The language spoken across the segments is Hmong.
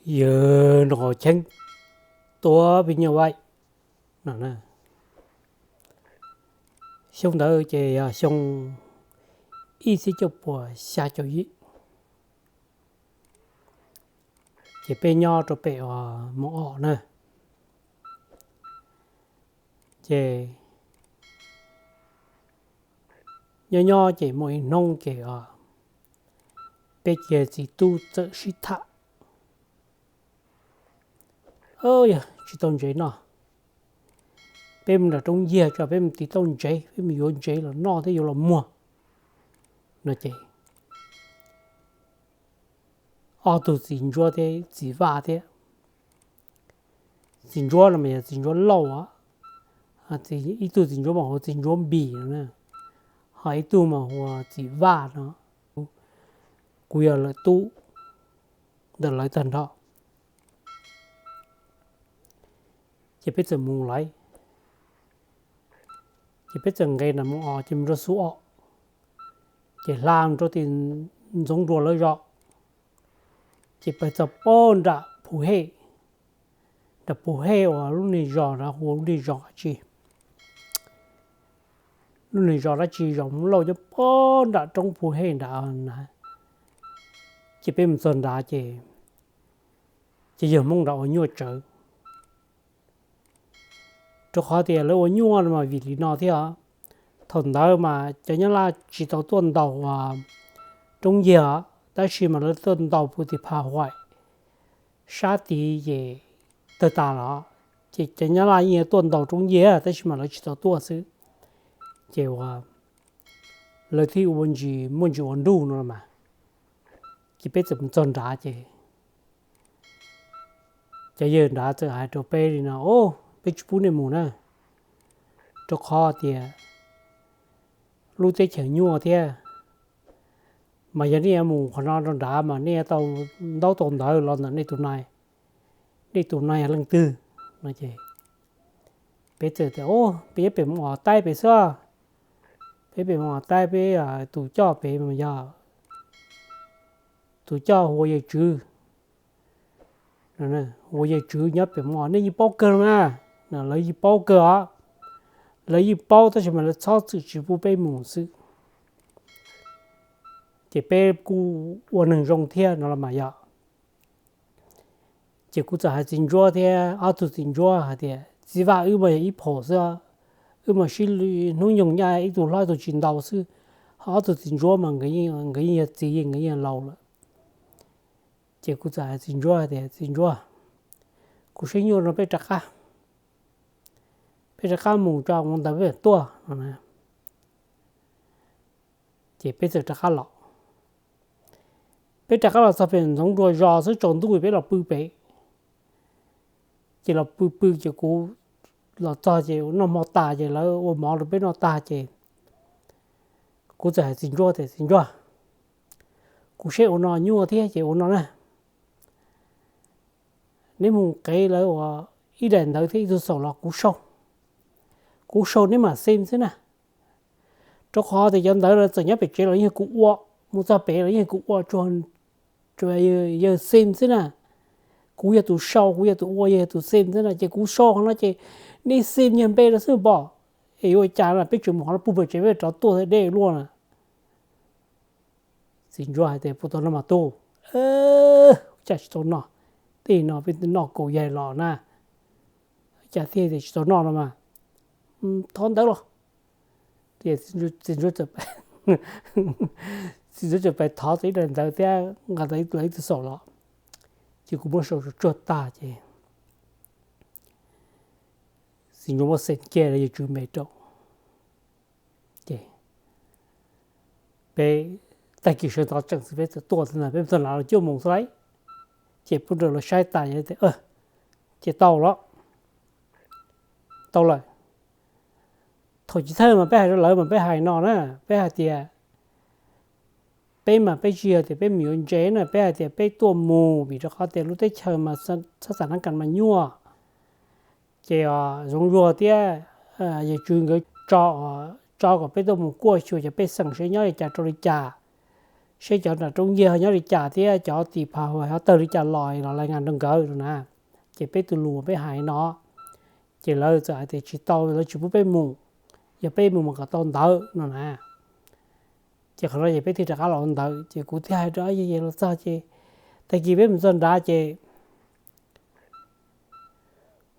Yawg Nom Cheeb Tuav Pis Nyuj Vaim no. Xyoo ntawd ces yog xyoo ib txhiab cuaj puas xya caum yim, ces peb nyob rau pem uas Moos Os na. Ces nyob nyob ces muaj ib hnub ces peb cia txiv tub txawm sib tham, yog tsis tau ntsev noj, peb mus nram roob yiag tso, peb mus tiv tauj ntsev, peb mus yuav ntsev los noj thiab yuav los muag no ces ob tug txiv ntsuab thiab txiv vaj thiab. Txiv ntsuab no mas yog txiv ntsuab Lauj, ib tug txiv ntsuab mas hu ua txiv ntsuab Npis no, ho ib tug mas hu ua txiv vaj no. Kuv yog lawv tub ntawm lawv tag nrho. Ces peb txawm mus lawm, ces peb txawm nqes nram Moos Os ces mus rau Xub Os, ces hla mus rau tim Ntxoov Nruas lawv zos, ces pais txog pem nram Phu Hej, nram Phu Hej uas lub niag zos ntawd hu ua lub niag zos dab tsi, lub niag zos dab tsi, zos Hmoob Lauj nyob pem nram roob Phu Hej nrad na. Ces peb mus txog nrad ces ces yawg Hmoob nrad ua nyuaj tsawv, rau qhov tias lawv ua nyuaj no mas vim li no thiab. Thaum ntawd mas cov Nyab Laj tsis tau tuaj ntaus roob yiag, tab sis mas lawv tuaj ntaus pem tim Pha Huaim sab tid ces tawg tas lawm. Ces cov Nyab Laj yeej tuaj ntaus roob yiag tab sis mas lawv tsis tau tuaj xwb, ces ua lawv thiaj ua ntsis muaj ntsis ua nruj no los mas. Ces peb txawm mus txog nrad ces cov yawg nrad txawm hais rau peb li no, peb tsis pub nej mus na, rau qhov tias lub teb chaws nyuaj thiab, mas yog nej yuav mus qhov no rau nrad mas nej yuav tau ntaub tau ntawv los ntawm nej tus nai, nej tus nai yog leej twg no ces peb txawm tias peb pem Moos Os Taib pem xwb, peb pem Moos Os Taib, peb tus coj pem mas yog tus coj hu ua yawg Tswv, hu ua yawg Tswv nyob pem Moos Os, nej yeej paub kawg los mas. Lawv yeej paub kawg os, lawv yeej paub tab sis mas lawv txhob txwm tsis pub peb mus xwb. Ces peb kuj ua neeg zoo thiab no los mas yog. Ces kuv txawm hais txiv ntsuab thiab ob tug txiv ntsuab hais tias txiv vaj wb mas yog ib phaum xwb, wb mas sib hnub nyoog nyaj ib tug hlob ib tug tsis ntau xwb, ho ob tug txiv ntsuab mas nkawd yeej yog txiv, nkawd yeej laus lawm. Ces kuv txawm hais txiv ntsuab tias txiv ntsuab, kuv saib nyuaj no peb rov qab, peb rov qab mus tso mus ntawd peb mam tuaj no. Ces peb txawm rov qab los, peb rov qab los txog pem Ntxoov Nruas zos xwb tsaus ntuj peb los pw pem. Ces los pw pw ces kuv los txog ces noj hmo tas ces lawv ua mov rau peb noj tag ces kuv txawm hais txiv ntsuab tias txiv ntsuab, kuv saib ua no nyuaj thiab ces ua no na, neb mus qev lawv ua ib daim ntawv thiab ib tug xaum los kuv sau, kuv sau neb mam xem xwb na. Rau qhov tias cov ntawv no txawm nyob pem tsev los yeej yog kuv ua, mus txog pem los yeej yog kuv ua, tsuas yawg xem xwb na. Kuv yog tus sau, kuv yog tus ua, yawg yog tus xem xwb na. Ces kuv sau qhov no ces nej xem yawg npe rau xwb pom, es yuav ua cas na, peb tseem mus qhov no puag pem tsev peb rov tuaj deb luaj na. Txiv ntsuab hais tias puas tau noj mas tub, cas tsis tau noj, tej no peb noj kaum yaig los na, cas thiaj tias tsis tau noj no mas, thov ntawv los. Txiv ntsuab, txiv ntsuab txawm pais thov tau ib daim ntawv thiab nqa tau ib tug xaum los, ces kuv muab sau tsuag tag ces txiv ntsuab muab xem kiag rau yawg Tswv npe rau. Ces peb tag kis sawv ntxov tseem xwb peb txawm tuaj xwb ntag, peb txog nrad los cuaj moos xwb lauj. Ces pub rau lawv saib tas ces, ces tau lawm, tau lawm. Thaum chiv thawj mas peb hais rau lawv mas peb hais no na, peb hais tias peb mas peb tsis yog tias peb mus yuav ntsev na, peb hais tias peb tuaj mus vim rau qhov tias lub teb chaws mas txhob xav neeb kas mas nyuaj. Ces zoov zuag thiab, yawg Tswv nkawd tso, tso kom peb tuaj mus kuaj xyuas cov pej xeem seb nyob li cas rau li cas, seb cov nram roob yag nyob li cas thiab cov tim phav hov tawg li cas los los lais ngas rau nkawd no na. Ces peb tus lus peb hais no, ces lawv txawm hais tias tsis tau, lawv tsis pub peb mus, yog peb mus mas kom tau ntawv no na. Ces qhov no ces peb thiaj rov qab los ntawd ces kuv thiaj hais rau yawg los txog ces tag kis peb mus txog nrad ces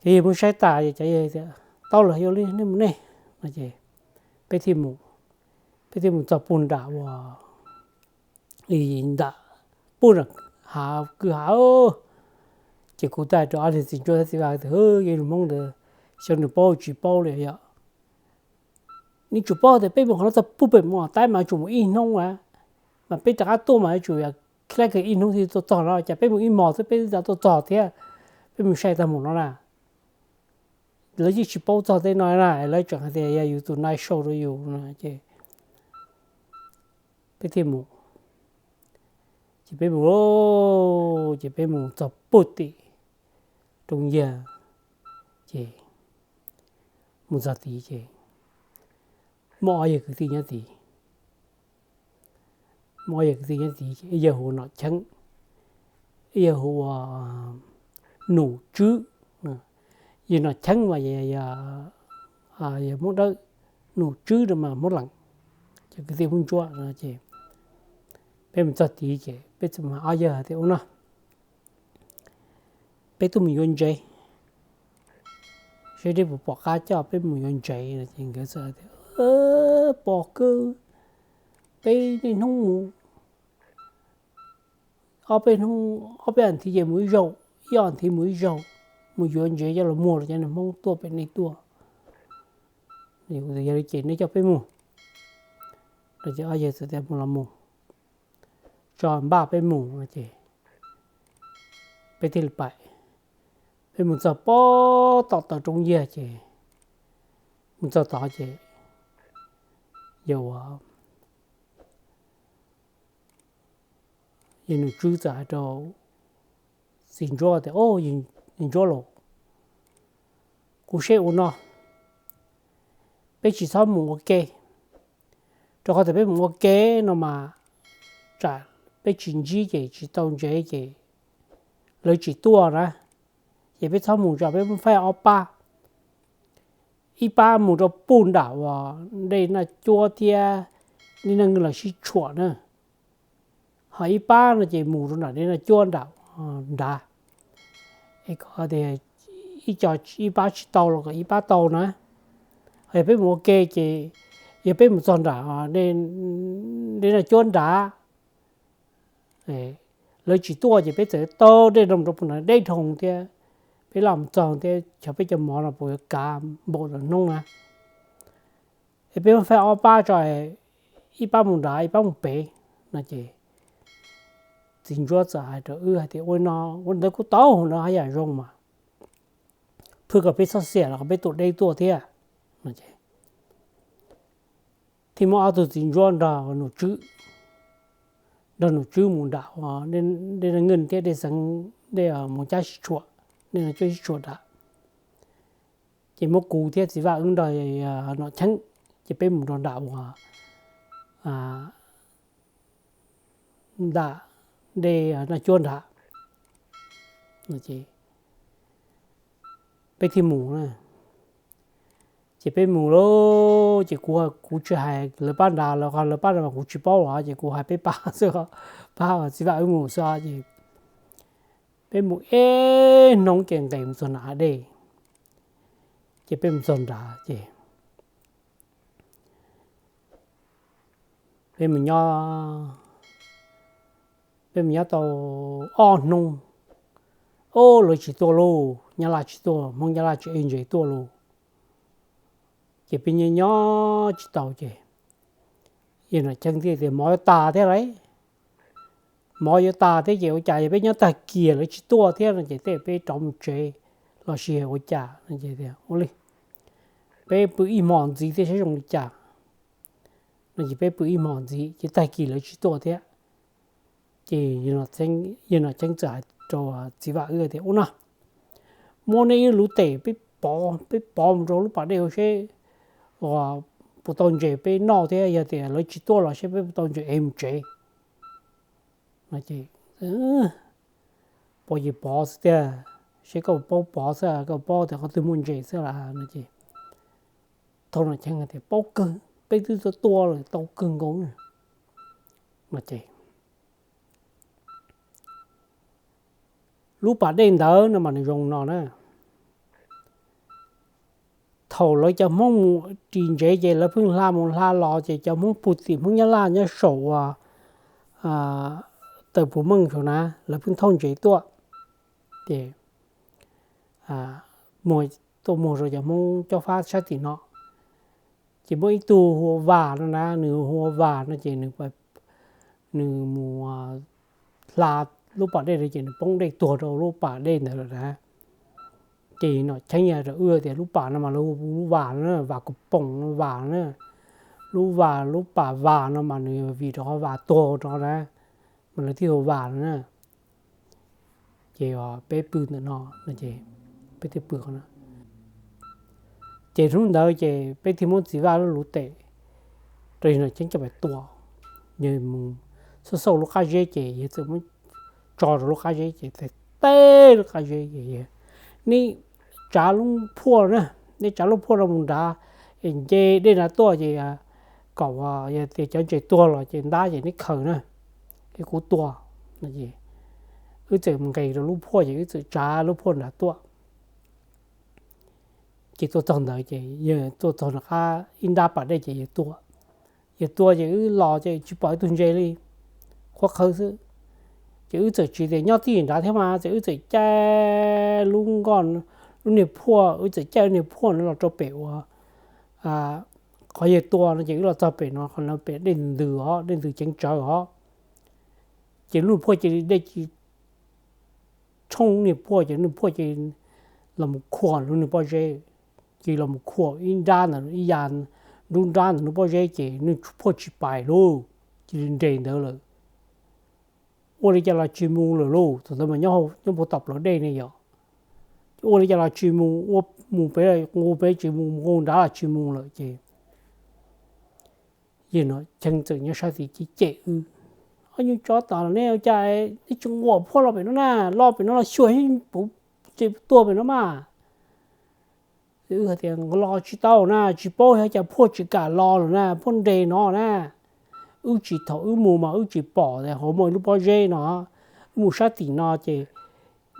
ces yawg mus saib tas ces cov yawg tias tau lawm, yog li nej mus nej no ces peb thiaj mus, peb thiaj mus txog puag nram uas nram puag nram hav kwj hav. Ces kuv thiaj hais rau ob niag txiv ntsuab thiab txiv vaj tias yawg lus Hmoob ntawd xyov nws paub tsis paub li yom. Nws tsuas paub tias peb mus qhov no txog puag pem mus Taib mas tsum mus ib hnub a, mas peb rov qab tuaj mas yuav tsum yog khav kawg ib hnub thiaj tuaj txog no, cas peb mus ib hmos xwb peb twb tuaj txog thiab, peb mus sai tag mus no na. Lawv yeej tsis paub txog tej no na, lawv tseem hais tias yog yus tus nai sau rau yus no ces peb thiaj mus. Ces peb mus, ces peb mus txog puag tim roob yag, ces mus txog tid ces muaj ob yawg kwv tij nyob tid. Muaj ob yawg kwv tij nyob tid ces ib yawg hu ua Nom Cheeb, ib yawg hu ua Num Tswb. Yawg Nom Cheeb mas yog Hmoob Dawb, Num Tswb no mas Hmoob Lees, ces kwv tij Hmoob Ntsuab no ces peb mus txog tid ces peb txawm mus hais ob yawg tias ua no, peb tuaj mus yuav ntsev, seb deb puas pom qab coj peb mus yuav ntsev no ces nkawd txawm tias pom kawg, peb niaj hnub mus, ob peb hnub, ob peb as thiv ces mus ib zaug, ib as thiv mus ib zaug, mus yuav ntsev coj los muag rau cov neeg Hmoob tuaj pem nej tuaj. Yog li ces nej coj peb mus. Ces ob yawg txawm tias mus los mus, tso npaj peb mus no ces peb thiaj li pais. Peb mus txog pob tom taw roob yag ces mus txog tod ces yawg ua, yawg Nom Tswb txawm hais rau txiv ntsuab tias, Yawg Ntsuab los, kuv saib ua no, peb tsis txhob mus ua ke, rau qhov tias peb mus ua ke no mas tsam peb tsis ntsib ces tsis tau ntsev ces lawv tsis tuaj na. Ces peb txhob mus, tso peb muab faib ob pab, ib pab mus rau puag nram uas dej Naj Cuab thiab dej Naj Nwj los sib tshuam na, ho ib pab no ces mus rau nram dej Naj Cuab nram nrad. Es kom tias ib co, ib pab tsis tau los kom ib pab tau na. Ho yog peb mus ua ke ces yog peb mus txog nram dej Naj Cuab nrad, lawv tsis tuaj ces peb txawm taug dej no mus rau puag nram Deb Dhoo thiab, peb laj mus txog thiab xyov peb cov mov no puas yuav kav npaum lawv hnub na. Es peb muab faib ob pab tso, ib pab mus nrad ib pab mus pem no ces txiv ntsuab txawm hais rau wb hais tias, Ua li no, ua li ntawd kuj tau no, haj yam zoo mas, pheej kom peb txhob xiam los kom peb tua deb tuaj thiab no. Thiaj muab ob tug txiv ntsuab nrog Nom Tswb, nrog Nom Tswb mus nram dej Naj Nwj thiab dej Xeev, dej Moos Cab sib tshuam, dej Naj Cuab sib tshuam nrad. Ces muab kuv thiab txiv Vaj wb nrog Nom Cheeb, ces peb mus rau nram uas nram dej Naj Cuab nrad. Peb thiaj mus, ces peb mus lauj, ces kuv, kuv tsis hais lawv pab nrad, lawv, lawv pab nrad mas kuv tsis paub los ces kuv hais peb pab xwb, pab txiv Vaj wb mus xwb ces peb mus ib hnub ces nqes mus txog nram hav dej, ces peb mus txog nrad ces peb mus nyob, peb mus nyob tau ob hnub, ob lawv tsis tuaj lauj, Nyab Laj tsis tuaj, Hmoob Nyab Laj tsis ev ntsev tuaj lauj. Ces peb nyob nyob tsis tau ces yawg Nom Cheeb thiaj tias mov yuav tas thiab lauj, mov yuav tas thiab ces ua cas yog peb nyob tag kis lawv tsis tuaj thiab no ces tej peb rov mus tsev los sis ua cas no ces tias ua li peb pw ib hmos ntxiv thiab saib zoo li cas no ces peb pw ib hmos ntxiv ces tag kis lawv tsis tuaj thiab. Ces yawg Nom Cheeb txawm hais rau txiv Vaj wb tias ua no, muab nej ib lub tes peb pov, peb pov mus rau lub pas dej seb puas tau ntses peb noj thiab yog tias lawv tsis tuaj los seb peb puas tau ntses ev mus tsev. No ces, Pov ces pov xwb tiag, seb koj paub pov xwb, koj paub tias qhov twg muaj ntses xwb las. No ces thaum no Cheeb tias, Paub kawg, peb twb tua lawm tau kawg nkaus. No ces lub pas dej ntawd no mas nws zoo no na. Thaum lawv cov Hmoob mus ris ntsev ces lawv pheej hla mus hla los ces cov Hmoob pug tim Hmoob Nyab Laj nyob saum uas taws pus meej saum na, lawv pheej thauj ntsev tuaj. Ces tuaj muag rau cov Hmoob cob fab sab tim no. Ces muaj ib tug hu ua Vam no na, nws hu ua Vam no ces nws, nws mus hla lub pas dej ntawd ces nws poob dej tuag rau lub pas dej ntawd lawm na. Ces no Cheeb hais rau wb tias lub pas no mas lawv hu lub Vam no, Vam Kuv Poom no, Vam na, lub Vam, lub pas Vam no mas nws vim rau qhov Vam tuag rau na, mas lawv thiaj hu Vam no na. Ces peb pw ntawm no, peb thiaj pw qhov no. Ces hnub ntawd ces peb thiaj muab Txiv Vaj lub lus tes rau yawg Nom Cheeb coj pais tua. Yawg mus xauj xauj lub qab zeb ces yawg txawm muab tso rau lub qab zeb ces teb lub qab zeb ces, Neb tsav lub phuaj na, neb tsav lub phuaj no mus nrad, es nce dej nrad tuaj ces kom yog tias cov ntses tuag los ces ntab ces neb khaws na, es kuv tua. Wb txawm mus nqes rau lub phuaj ces wb txawm tsav lub phuaj nrad tuaj. Ces tuaj txog ntawd ces yawg tuaj txog nram qab ib nrab pas dej ces yawg tua. Yawg tua ces wb los ces tsis pom ib tug ntses li, qhuav qhawv xwb. Ces wb txawm tsis tias nyob txij nrad thiab mas, ces wb txawm caij lub nkoj, lub niag phuaj, wb txawm caij lub niag phuaj no los rau pem uas qhov yawg tua no ces wb los txog pem no, qhov no pem dej ntws os, dej ntws ceev tsawv os. Ces lub niag phuaj cia li dej cia li tshooj lub niag phuaj ces lub niag phuaj cia li los mus khuam lub niag pob zeb, cia li los mus khuam ib nrab ntawd ib yam, nruab nrab ntawm lub pob zeb ces nws phuaj tsis pais lauj, cia li nres ntawd lawm. Ua li cas los tsis mus lawm lauj, thaum ntawd mas nyob puag tom plawv dej ne yom. Ua li cas los tsis mus, ua mus pem, nqus pem tsis mus, nqus nrad los tsis mus lawm ces yawg Nom Cheeb txawm nyob sab tid cem cem wb, Ob nyuag tsov tom los neb ua cas neb tsis nquam phuaj los pem no na, los pem no los xyuas puv ntses tuag pem no mas. Wb hais tias los tsis tau na, tsis paub yog cas phuaj tsis kam los lawm na, phuaj nres no na. Wb tsis, thaum wb mus mas wb tsis pom tias hauv muaj ib lub pob zeb no, wb mus sab tim no ces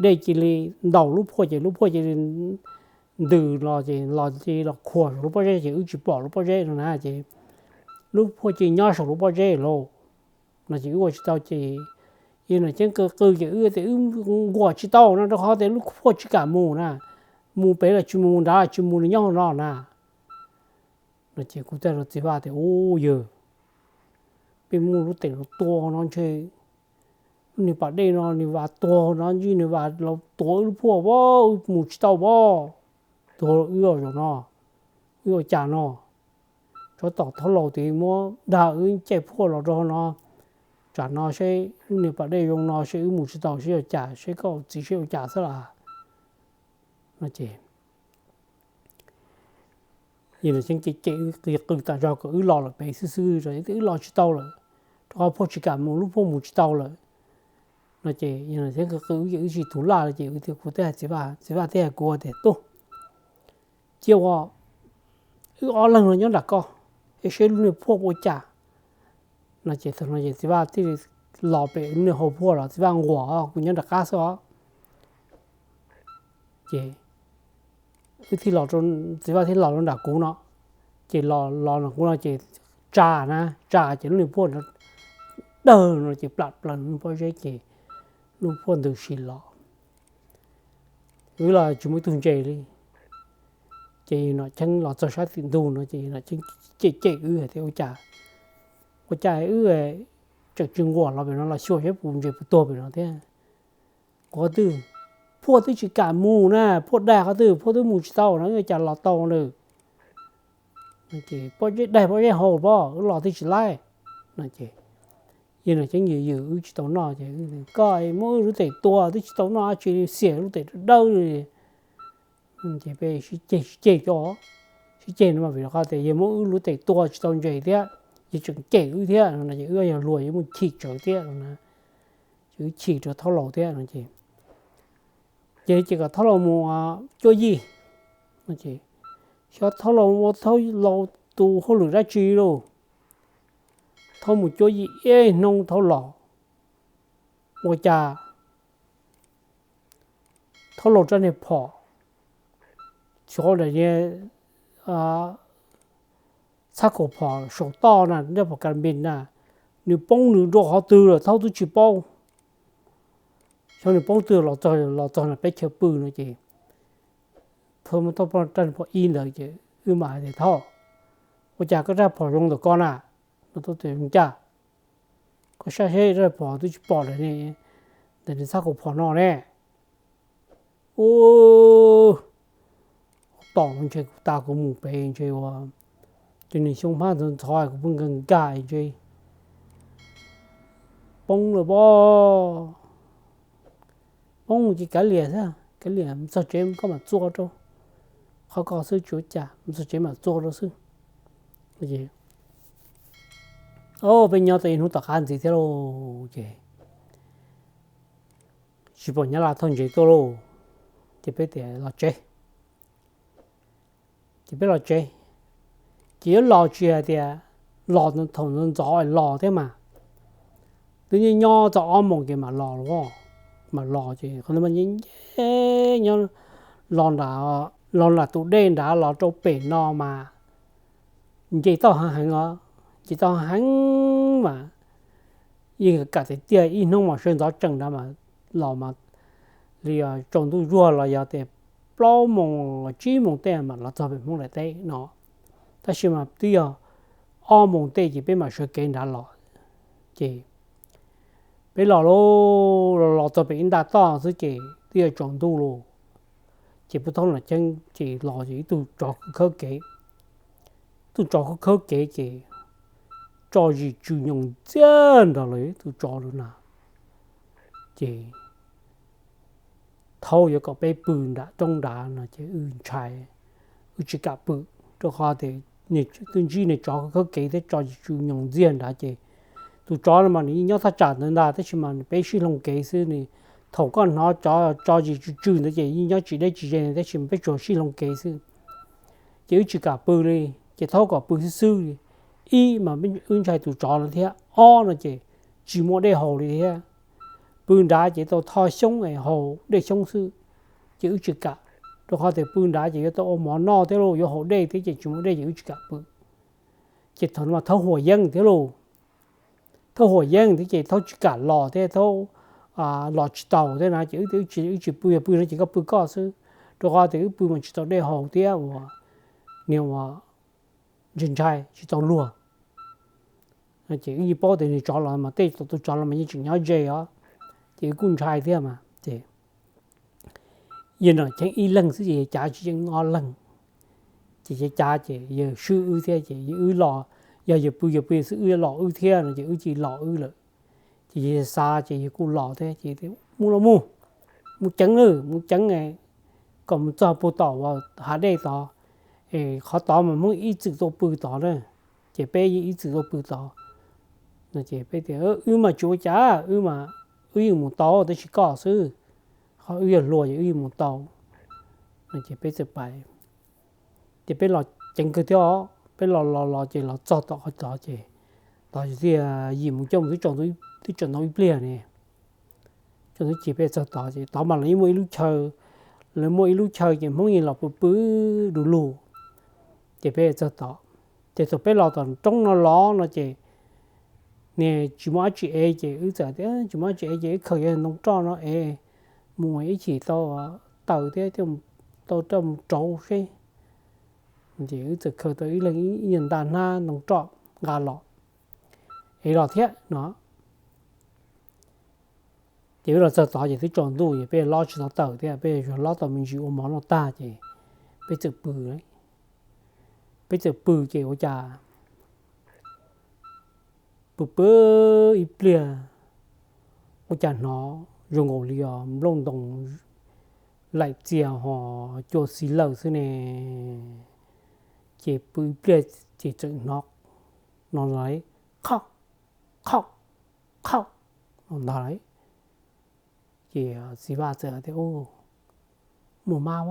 dej cia li ntaus lub phuaj ces lub phuaj cia li ntws los ces los cia li los khuam saum lub pob zeb ces wb tsis pom lub pob zeb no na ces lub phuaj cia li nyob saum lub pob zeb lauj. No ces wb ua tsis tau ces yawg Nom Cheeb qw qw ces wb tias wb nquam tsis tau no rau qhov tias lub phuaj tsis kam mus na, mus pem los tsis mus, nrad los tsis mus, nws nyob hauv no na. No ces kuv thiaj rau Txiv Vaj tias, Ub yawg, peb muab lub tes no tua no ntshe lub niag pas dej no nws vam tuag no ntshe nws vam los tuav wb lub phuaj, wb mus tsis tau pob, tuag wb zaum no, wb ua cas no? Tsov tom thaub laus twb muab dag wb caij phuaj los rau no, tsam no seb lub niag pas dej zoo no seb wb mus tsis tau seb ua cas, seb koj txiv seb ua cas xwb las. No ces yawg Nom Cheeb cem cem wb qw qw tas zog kom wb los lawm pem xwb xwb, wb los tsis tau lawm, rau qhov phuaj tsis kam mus, lub phuaj mus tsis tau lawm. No ces yawg Nom Cheeb qw qw wb ces wb tsis tus laj li ces kuv thiaj hais Txiv Vaj, Txiv Vaj thiaj hais kuv tias, Tub, cia ua wb ob leeg no nyob nram ko, es seb lub niag phuaj ua cas. No ces thaum no ces Txiv Vaj thiaj li los pem lub niag hau phuaj los Txiv Vaj nquam, kuv nyob nram qab xwb os. Ces wb thiaj, Txiv Vaj thiaj los rau nram kuv no, ces los los nram kuv no ces tsa na, tsa ces lub niag phuaj dawg no ces plam plaws lub pob zeb ces lub phuaj ntws si los. Wb los tsis muaj ib tug ntses li. Ces Nom Cheeb los txog sab tim ntug no ces Nom Cheeb cem cem wb hais tias, Ua cas, ua cas wb tseem tsis nquam los pem no los xyuas seb puas ntses puas tuag pem no thiab? Qhov twg? Phuaj twb tsis kam mus na, phuaj daig qhov twg, phuaj twb mus tsis tau no, wb ua cas los tau lawm? Pob zeb daig pob zeb haus pob, wb los twb tsis laib. No ces yawg Nom Cheeb yws yws wb tsis tau noj ces, Koj muab wb lub tes tua twb tsis tau noj dab tsi li, xiam lub tes dawb li. Ces peb sib ceg sib ceg, sib ceg no mas vim rau qhov tias yawg muab wb lub tes tua tsis tau ntses thiab, yawg tseem cem wb thiab no ces wb yog luag yawg muaj chim tsawv thiab no na. Ces wb chim rau thaub laus thiab no ces, ces ces kom thaub laus mus cuab yij. Xyov thaub laus ua thaub laus tus hauj lwm dab tsi lauj, thaub mus cuab yij ib hnub thaub los, ua cas thaub laus rab niag phom xyov daim niag txhab kaus phom saum toj na, nraj phom kas npis na, nws poob nws rau qhov twg lawm thaub twb tsis paub. Xyov nws poob twg los txog, los txog na peb chaw pw no ces, thaub muab thaub rab niag phom ib ntawd ces wb mam hais tias thaub, ua cas koj rab phom zoo ntawm koj na? Thaub tias zoo cas? Koj saib seb rab phom twb tsis pom lawm ne, ntawm nws txhab kaus phom no ne. U, tom ntshe kuv tas kuv mus pem ntshe ua, ces nws xyoo hmab ntxhov ntxhov kuv pheej nkag nkag ntshe poob lawm pob. Poob ces kav liam xwb, kav liam mus txog tsev koj mam txua rau, qhov ko xwb tsis ua cas, mus txog tsev mam txua rau xwb. Peb nyob tau ib hnub tom qab ntxiv thiab lauj ces tsis pom nyab laj thauj ntses tuaj lauj, ces peb tias los tsev. Ces peb los tsev, ces yuav los tsis hais tias los thaum ntxov ntxov los thiab mas, twb nyob nyob txog ob moos ces mam los, mam los ces qhov ntawd mas nce nce nyob los nram, los nram tus dej nrad los rau pem no mas nce toj heev heev os, nce toj heev mas yeej kam tiag tiag ib hnub mas sawv ntxov tsees nrad mas los mas li tsaus ntuj zuag los yog tias plaub moos tsib moos tej mam los txog pem Hmoob daim teb no, tab sis mas twb yog ob moos tej ces peb mam sawv kev nrad los. Ces peb los lauj, los txog pem ib nta toj xwb ces twb yuav tsaus ntuj lauj. Ces peb thaub Nom Cheeb ces los ces ib tug tsov khawb kev, ib tug tsov khawb kev ces tso zis tsw nyoos ntxiag nrog lawv ib tug tsov lawm na. Ces thaub yuav kom peb pw nram roob nrad no ces wb ntshai, wb tsis kam pw, rau qhov tias twb ntsib niag tsov khawb kev thiab tso zis tsw nyoos ntxiag nrad ces tus tsov no mas nws yeej nyob thaj tsam ntawd ntag tab sis mas peb sib hloov kev xwb. Nws, thaum koj hnov tsov tso zis tsw tsw ntawd ces yeej nyob tsis deb tsis ze tab sis peb tsuas sib hloov kev xwb. Ces wb tsis kam pw li, ces thaub kom pw xwb xwb li. Ib mas wb ntshai tus tsov no thiab, ob no ces tsis muaj dej haus li thiab. Pw nrad ces tau tho xyoob es haus dej xyoob xwb, ces wb tsis kam, rau qhov tias pw nrad ces yuav tau ua mov noj thiab lauj, yuav haus dej thiab ces tsis muaj dej ces wb tsis kam pw. Ces thaum no mas thaub huam yeeb thiab lauj, thaub huam yeeb thiab ces thaub tsis kam los thiab, thaub los tsis taus thiab na ces wb tias wb tsis pw, yog pw no ces koj pw koj xwb, rau qhov tias wb pw mas tsis tau dej haus thiab uas niag uas ntshai ntshai tsis tau luag. Ces wb yeej paub tias niag tsov los mas tej tus tsov los mas yeej tseem nyob ze os, ces wb kuj ntshai thiab mas ces yawg Nom Cheeb ib leeg xwb ces yawg Cav tsis yeej ob leeg. Ces yawg Cav ces yawg swb wb thiab ces wb los, yog yawg pw yawg pw xwb wb los wb thiab no ces wb cia li los wb lawm. Ces yawg xav ces yawg kuj los thiab ces mus los mus, mus ceev lawm mus ceev kom mus txog puag tom uas hav dej tod, es qhov tod mas Hmoob ib txwm tuaj pw tod na, ces peb yeej ib txwm tuaj pw tod. No ces peb tias wb mas tsis ua cas, wb mas wb yeej mus tau tab sis koj xwb, qhov wb yog hluas ces wb yeej mus tau. No ces peb txawm pais, ces peb los ceev kawg thiab os, peb los los los ces los txog tom qhov tod ces tod tiag yim mus coj mus twb tsaus ntuj ib pliag ne, tsaus ntuj ces peb txog tod ces tod mas lawv yeej muaj ib lub chaw, lawv muaj ib lub chaw ces Hmoob yeej los pw pw du lug. Ces peb txog tod, ces thaum peb los tom roob no los no ces niag tsis muaj dab tsi ev ces wb txawm tias tsis muaj dab tsi ev ces wb khaws cov ntoo roj no es mus ib chim tau taws thiab tau roj mus rauv seb. Ces wb txawm khaws tau ib leeg ib nyuag nta hnab ntoo roj nqa los, ev los thiab no. Ces wb los txog tod ces twb tsaus ntuj ces peb lob tsis tau taws thiab, peb yuav lob tau me ntsis ua mov noj tag ces peb txawm pw. Peb txawm pw ces ua cas pw pw ib pliag ua cas hnov zoo nkaus li os nplooj ntoo laim txias ho cua xis lawm xwb ne. Ces pw ib pliag ces txawm hnov no lawm, qhov, qhov, qhov no ntag lawm. Ces txiv vaj txawm tias, Muaj mab,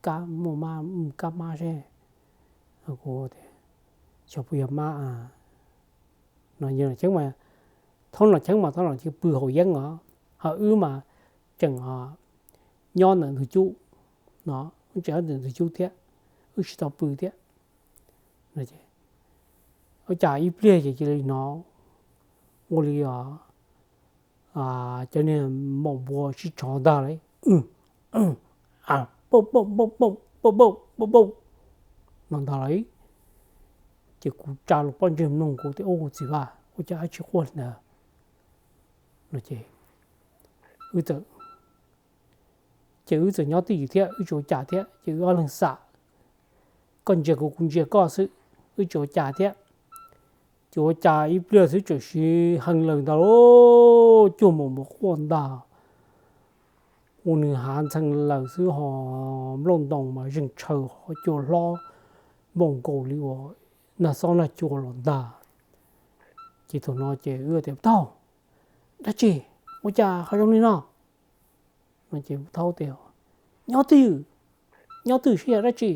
kab muaj mab, kab mab seb. Kuv tias, Xyov puas yog mab. No, Thaub Nom Cheeb mas Thaub Nom Cheeb pw haus yeeb os, ho wb mas tseem nyob ntawm ntug cub no, tseem nyob ntawm ntug cub thiab, wb tsis tau pw thiab. Ua cas ib pliag ces cia li hnov ua li cov niag maum npua sib tshov ntag lauj, poj poj poj poj poj poj poj no ntag lauj. Ces kuv tsa lub pob ntseg mloog, kuv tias, Ua txiv vaj, ua cas dab tsi quaj li ntawd? No ces wb txawm, ces wb txawm nyob twj ywm thiab, wb tsis ua cas thiab, ces wb ob leeg xam, koj ntsia kuv, kuv ntsia koj xwb, wb tsis ua cas thiab. Ces ua cas ib pliag xwb txawm siv heev lawm ntag lauj, cuag maum npua quaj ntag, ua nws hav ntxhee lawm xwb ho, nplooj ntoo mas zeeg tshaws ho, cua hlob npaum nkaus li uas nag xob nag cua los ntag. Ces thaum no ces wb tias, Thaub, dab tsi? Ua cas ho zoo li no? No ces Thaub tias, Nyob twj ywm, nyob twj ywm seb yog dab tsi.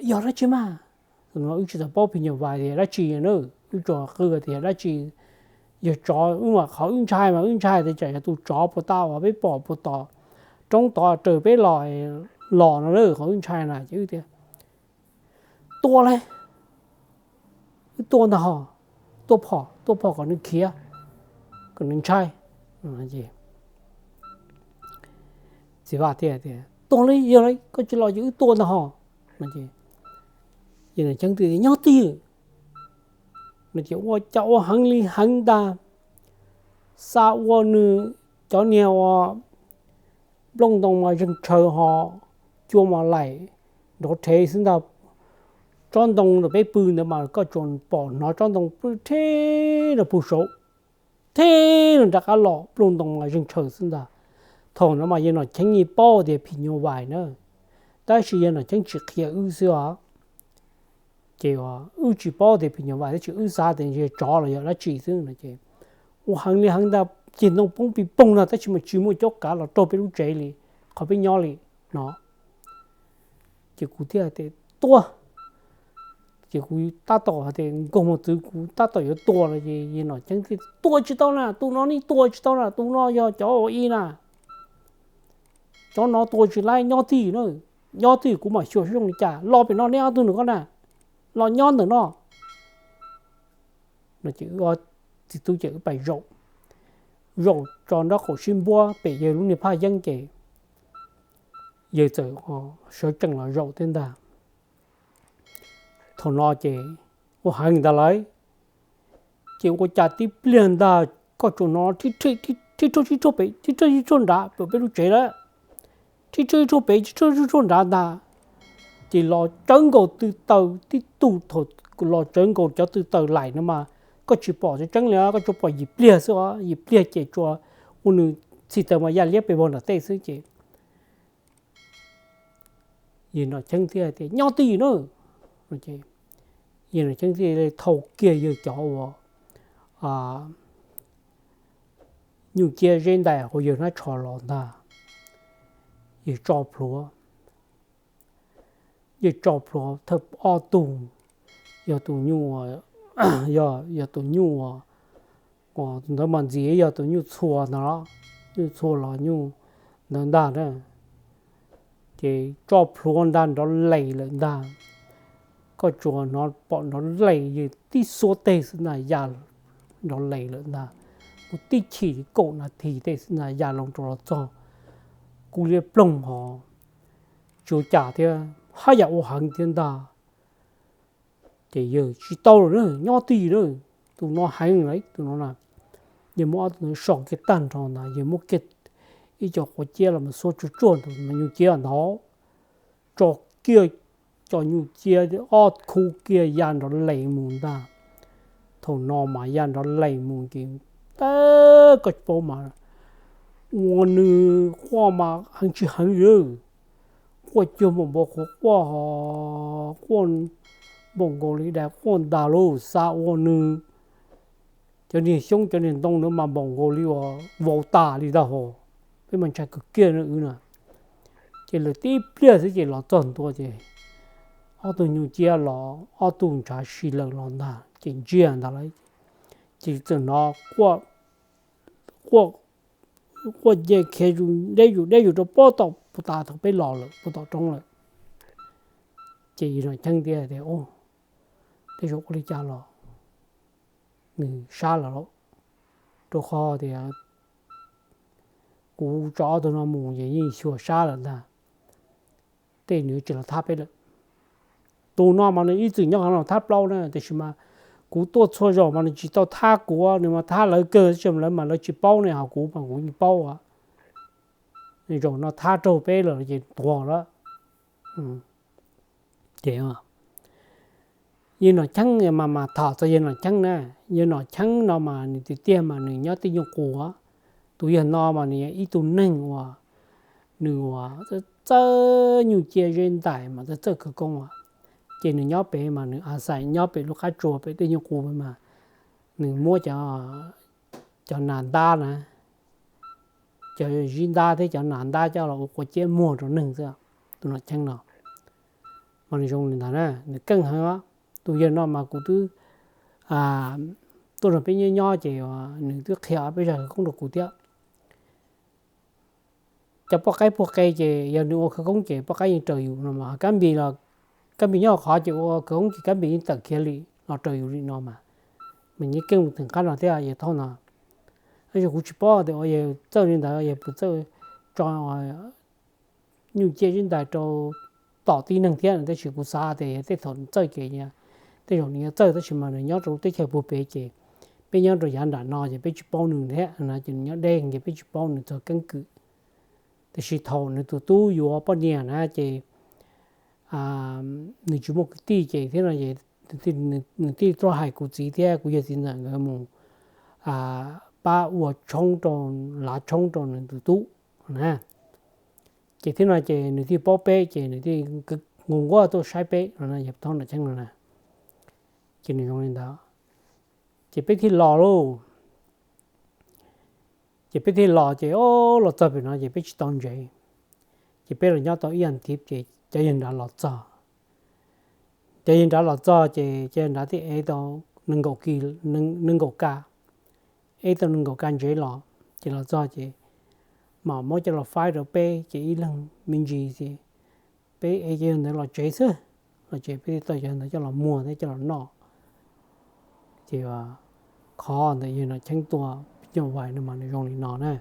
Yog dab tsi mas? Wb tsis tau paub phim nyuj vais tias dab tsi na, wb tsuas qw tias dab tsi, yog tsov. Wb mas qhov wb ntshai mas wb ntshai tias tsam yog tus tsov puas tau uas peb pom puas tom roob tod raws peb los, los no na, qhov wb ntshai na ces wb tias, Tua lauj, wb tua ntag ho, tua phom, tua phom kom nws khiav, kom nws ntshai. Txiv vaj thiaj tias, Tua lauj, yog lauj, koj tsis los ces wb tua ntag ho. Ces Nom Cheeb tias, Nyob twj ywm. No ces ua cas ua heev li heev ntag, xa ua nws cov niag ua nplooj ntoo mas zeeg tshaws ho, cua mas laim nrov rhev xwb ntag. Tsob ntoo ntawm peb pw ntawd mas koj tsuas pom hnov tsob ntoo pw rhe rau puag saud, rhe rov qab los, nplooj ntoo mas zeeg tshaws xwb ntag. Thaum no mas yawg Nom Cheeb yeej paub tias phim nyuj vais na, tab sis yawg Nom Cheeb tsis qhia wb xwb os. Ces wb tsis paub tias phim nyuj vais, tab sis wb xav tias yog tsov los yog dab tsi xwb no ces ua heev li heev ntag, ceg ntoo poob pis poog no tab sis mas tsis muaj cuab kav los raug peb lub tsev li, qhov peb nyob li no. Ces kuv thiaj tias, Tua. Ces kuv tab tom hais tias nkaug mos txwv, kuv tab tom yuav tua los ces yawg Nom Cheeb tias, Tua tsis tau na, tus no nej tua tsis tau na, tus no yog cov ua ib na, cov no tua tsis laib, nyob twj ywm na, nyob twj ywm kuv mam xyuas zoo li cas, los pem no neb ob tug nrog koj na, los nyob ntawm no. No ces wb txiv tub ces wb pais zaum, zaum tso nraub qaum sib npuab pem yawg lub niag phaj yeeb ces yawg txawm sawv tsees los zaum thiab ntag. Thaum no ces ua heev ntag lauj, ces ua cas tib pliag ntag koj tsuas hnov rhib rhib rhib rhuaj rhib rhuaj pem, rhib rhuaj rhib rhuaj nrad pem peb lub tsev lawm, rhib rhuaj rhib rhuaj pem, rhib rhuaj rhib rhuaj nrad ntag. Ces los tsawv nkaus tw taws tib tug, thaum los tsawv nkaus cov tw taws laim no mas koj tsis pom tseeb tseeb li, koj tsuas pom yim pliag xwb os, yim pliag ces tsuas ua nws txhim taws mas ya liab pes vog nram tej xwb ces yawg Nom Cheeb thiaj tias, Nyob twj ywm na. Yawg Nom Cheeb thiaj li thau kiag yawg cov uas nyuj ciab zeb ntais hauv yawg hnab tsho los ntag, yawg tso plhuav, yawg tso plhuav thawj ob tug, yog tus nyuj, yog tus nyuj uas ntawd mas ntxiv yog tus nyuj txhua ntag los, nyuj txhua los nyuj ntawd ntag na. Ces tso plhuav nrad nrov les lawm ntag. Koj tsuas hnov pom nrov les yawg tib xuab teg xwb ntag, ya nrov les lawm ntag. Mus tib chim kaum nas this tej xwb ntag ya loo rau los txog kuj liab ploog hos, tsis ua cas thiab, haj yam ua heev thiab ntag. Ces yawg tsis tau lawm na, nyob twj ywm na, tus no heev lawm tus no na. Yawg muab ob tug ntawd so kiag tag nrho ntag, yawg muab kiag ib co quav ciab los mus xuab tsuag tsuag ntawm nyuj ciab ntawd, tso kiag cov nyuj ciab ob khub kiag ya nrov les mus ntag. Thaum no mas ya nrov les mus ces, tab koj paub mas, ua nws quaj mas heev tsis heev li, quaj cuag npaum npua qhuav quaj, quaj npaum nkaus li dais quaj ntag lauj, xa ua nws Cov niag xyoob cov niag ntoo ntawd mas npaum nkaus li uas vau tas li ntag hos. Peb mas ntshai kawg kiag no wb no. Ces lawv tib pliag xwb ces los txog ntua ces ob tug nyuj ciab los ob tug ntshav si laws los ntag ces ntsiag ntag lawm. Ces txawm hnov quaj, quaj nce khiav deb zus deb zus rau pob tom puag ta thaum peb los lawm puag tom roob lawm. Ces yawg Nom Cheeb thiaj tias, Ub, tej zaum ua li cas los nws sab lawm lauj, rau qhov tias kuv tso ob tug no mus ces yeej xyuas sab lawm ntag, tej nws tsis los thab peb lawm. Tus no mas nws ib txwm nyob qhov no thab plaub na, tiam sis mas kuv tuaj txhua zaus mas nws tsis tau thab kuv, nws mas thab lawv kawg, lawv mas lawv tsis paub ne, ho kuv mas kuv yeej paub. Zaum no thab raug peb lawm ces tuag lawm. Ces yawg Nom Cheeb mas, mas tham txog yawg Nom Cheeb na, yawg Nom Cheeb no mas nws tiag tiag mas nws nyob tej nyuag qus. Tus yawg no mas nws yog ib tug neeg uas nws uas txawj nyuj ciab zeb ntais mas txawj txawj khawv koob as. Ces nws nyob pem mas nws a xais nyob pem lub qab tsua pem tej nyuag qus mas nws muab cov, cov nas ntab na, cov zib ntab thiab cov nas ntab coj los ua quav ciab muag rau neeg xwb. Tus Nom Cheeb no mas nws zoo li ntawd na, nws keej heev. Tus yawg no mas kuv twb tuaj nrog peb nyob nyob ces nws twb qhia peb zaj khawv koob rau kuv thiab. Cov poj qaib puag qe ces yog nws ua khawv koob ces poj qaib yeej raws yus no mas, Kab Npis los, Kab Npis nyob qhov ces ua khawv koob ces Kab Npis yeej tawm khiav li los raws yus li no mas. Nws yeej keej mus theem qab no thiab yawg Thoj no. Tab sis kuv tsis paub tias uas yawg txawj li ntawd yawg puas txawj tso nyuj ciab zib ntais rau tom tib neeg thiab, tab sis kuv xav tias yog tej thaum txawj ces tej zaum nws yuav txawj, tab sis mas nws nyob rau lub teb chaws puag pem ces peb nyob rau yav nram no ces peb tsis paub nws thiab no, ces nws nyob deb ces peb tsis paub nws txog keeb kwm. Tiam sis thaum nws tus tub yuav poj niam na ces nws tsis muaj kwv tij ces thiab no es nws thiaj tuaj hais kuv txiv thiab kuv yawg txiv ntxawm nkawd mus pab ua tshoob rau, lav tshoob rau nws tus tub na. Ces thiab no ces nws thiaj paub peb ces nws thiaj nquag nquag tuaj saib peb no, yawg Thoj Nom Cheeb no na. Ces nws zoo li ntawd ces peb thiaj los lauj. Ces peb thiaj los ces o, los txog pem no ces peb tsis tau ntsev. Ces peb los nyob tau ib yam thiv ces cov yawg nrad los txog. Cov yawg nrad los txog ces cov yawg nrad thiaj ev tau nees nkaum ka, ev tau nees nkaum ka ntsev los. Ces los txog ces mam muab coj los faib rau peb ces ib leeg me ntsis ces peb ev cov yawg ntawd los tsev xwb. Los tsev peb thiaj tau cov yawg ntawd coj los muag thiab coj los noj. Ces qhov ntawm yawg Nom Cheeb tua nyuj vais no mas nws zoo li no na.